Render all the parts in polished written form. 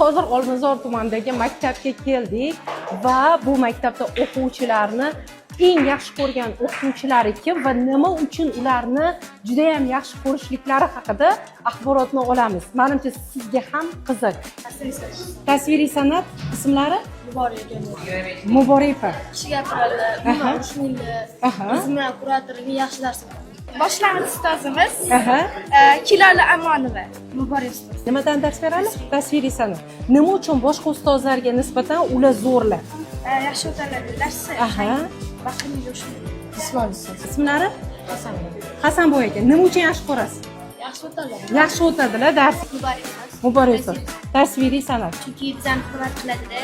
Hozir Olmazor tumanidagi maktabga keldik va bu maktabda o'quvchilarni eng yaxshi ko'rgan o'qituvchilari kim va nima uchun ularni judayam yaxshi ko'rishliklari haqida axborotni olamiz. Manimcha, sizga ham qiziq. Tasviriy san'at. Ismlari? Muborak aka. Muborak opa. Kishi gapiradi, umuman urushmaydi. O'zini kuratorini yaxshi dars beradi. Boshlang'ich ustozimiz Kilola Amonova. Muborak ustoz. Nimadan dars beradi? Tasviriy san'at. Nima uchun boshqa ustozlarga nisbatan ular zo'rlar? Yaxshi o'tadi darsi. Baqirmaydi, urushmaydi. Jismoniy ustoz. Ismlari? Hasan. Hasanboy aka. Nima uchun yaxshi ko'rasiz? Yaxshi o'tadi. Yaxshi o'tadilar dars. Muborak ustoz. Muborak ustoz. Tasviriy san'at. Chunki bizani hurmat qiladida,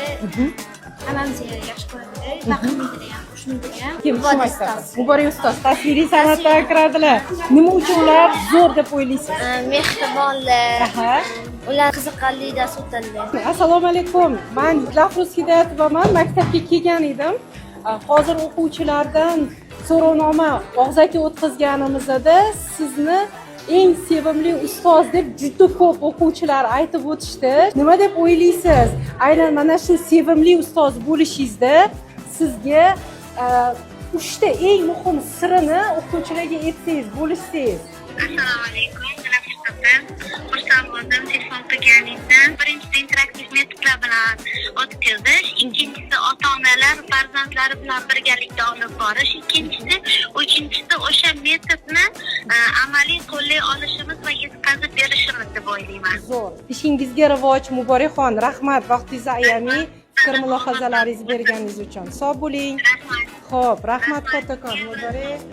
hammamizni yaxshi ko'radida, baqirmaydi ham, urushmaydi ham. Kim shu maktabda? Muborak ustoz tasviriy san'atdan kiradilar. Nima uchun ular zo'r deb o'ylaysiz? Mehribonlar. Ular qiziqarli dars o'tadilar. Assalomu alaykum. Man Dilafruz Hidoyatovaman. Maktabga kelgan edim. Hozir o'quvchilardan so'rovnoma og'zaki o'tkazganimizda sizni eng sevimli ustoz deb juda ko'p o'quvchilar aytib o'tishdi. Nima deb o'ylaysiz? Aynan mana shu sevimli ustoz bo'lishingizda sizga uchta eng muhim sirini o'qituvchilarga aytsangiz, bo'lishsangiz. Assalomu alaykum, Dilafruz opa. Xursand bo'ldim telefon qilganingizdan. Birinchisi, interaktiv metodlar bilan o'tkazish, ikkinchisi, ota-onalar farzandlari bilan birgalikda olib borish, ikkinchisi, uchinchisi, o'sha metodni amaliy qo'llay olishimiz va yetkazib berishimiz deb o'ylayman. Zo'r. Ishingizga rivoj, Muborakxon, rahmat vaqtingizni ayamay fikr mulohazalaringizni berganingiz uchun. Sog' bo'ling. Rahmat. Xo'p, rahmat kattakon, Muborak.